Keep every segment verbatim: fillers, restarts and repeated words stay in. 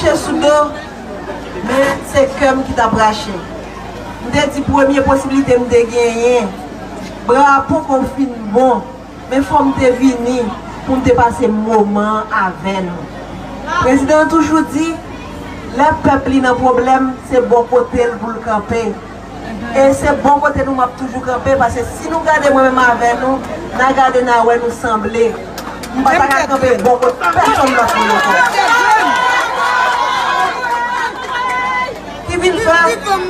Rache sou do, men se kè m ki t ap rache. M te di premye posiblite m te genyen, bra a poko fin bon, men fò m te vini pou m te pase moman an avè nou. Prezidan an toujou di, lè pèp li nan pwoblèm, se bò kote l pou l kanpe. E se bò kote nou m ap toujou kanpe, paske si nou gade mwen menm avè nou, n a gade n a wè nou sanble. M pa ta ka kanpe bò kote pèsonn lòt moun ankò. Ki vin fè,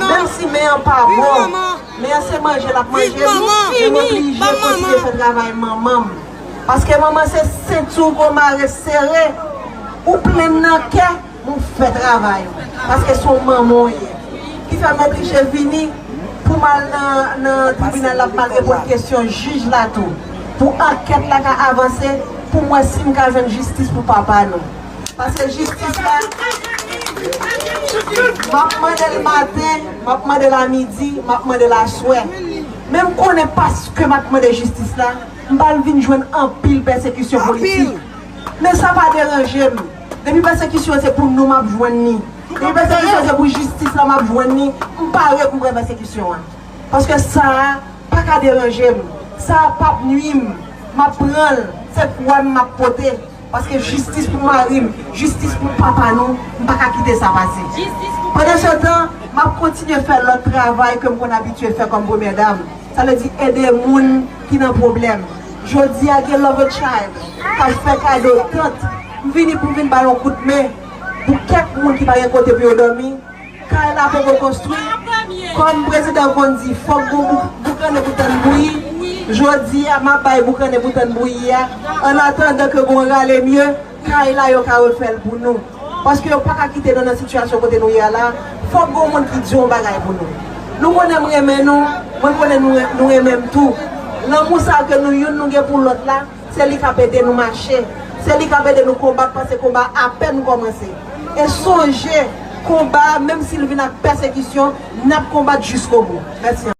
menm si men an pa bon, men an se manje l ap manje, men m oblije kontinye fè travay manman m. Paske manman se senti w ke w mare sere, ou plenn nan kè, men w fè travay ou. Paske se yon manman w ye. Ki fè m oblije vini pou m al nan, nan tribinal la, pou m al reponn kesyon jij la tou. Pou ankèt la ka avanse, pou m wè si m ka jwenn jistis pou papa nou. Paske jistis la, m ap mande l maten, m ap mande l a midi, m ap mande l aswè. Men m konnen paske m ap mande jistis la, m pral vin jwenn anpil pèsekisyon politik. Men sa pa deranje m. Depi pèsekisyon se pou nou m ap jwenn li. Depi pèsekisyon se pou jistis la m ap jwenn li, m pare pou m pran pèsekisyon an. Paske sa a pa ka deranje m. Sa a p ap nwi m. M ap pran l. Se kou a m m ap pote. Paske jistis pou mari m, jistis pou papa nou, m pa ka kite sa pase. Pandansetan, m ap kontinye fè lòt travay ke m konn abitye fè kòm premyè dam. Sa vle di ede moun ki nan pwoblèm. Jodi a, gen Love a Child k ap fè kado tant. M vini pou m vin ba yon kout men pou kèk moun ki pa gen kote pou yo dòmi. Kay la poko konstwi. Kòm prezidan konn di, fòk gon bouk-, boukannen pou tann bouyi. Jodi a, m ap bay boukannen pou tann bouyi a. An atandan ke gon rale mye, kay la yo ka refè l pou nou. Paske yo pa ka kite nou nan sitiyasyon kote nou ye a la. Fòk gon moun ki di yon bagay pou nou. Nou konnen m renmen nou, mwen konnen nou, nou renmen m tou. Lanmou sa ke nou youn nou gen pou lòt la, se li k ap ede nou mache. Se li k ap ede nou konbat, paske konba a apèn kòmanse. E sonje, konba a, menm si l vin ak pèsekisyon, n ap konbat jiskobou. Mèsi.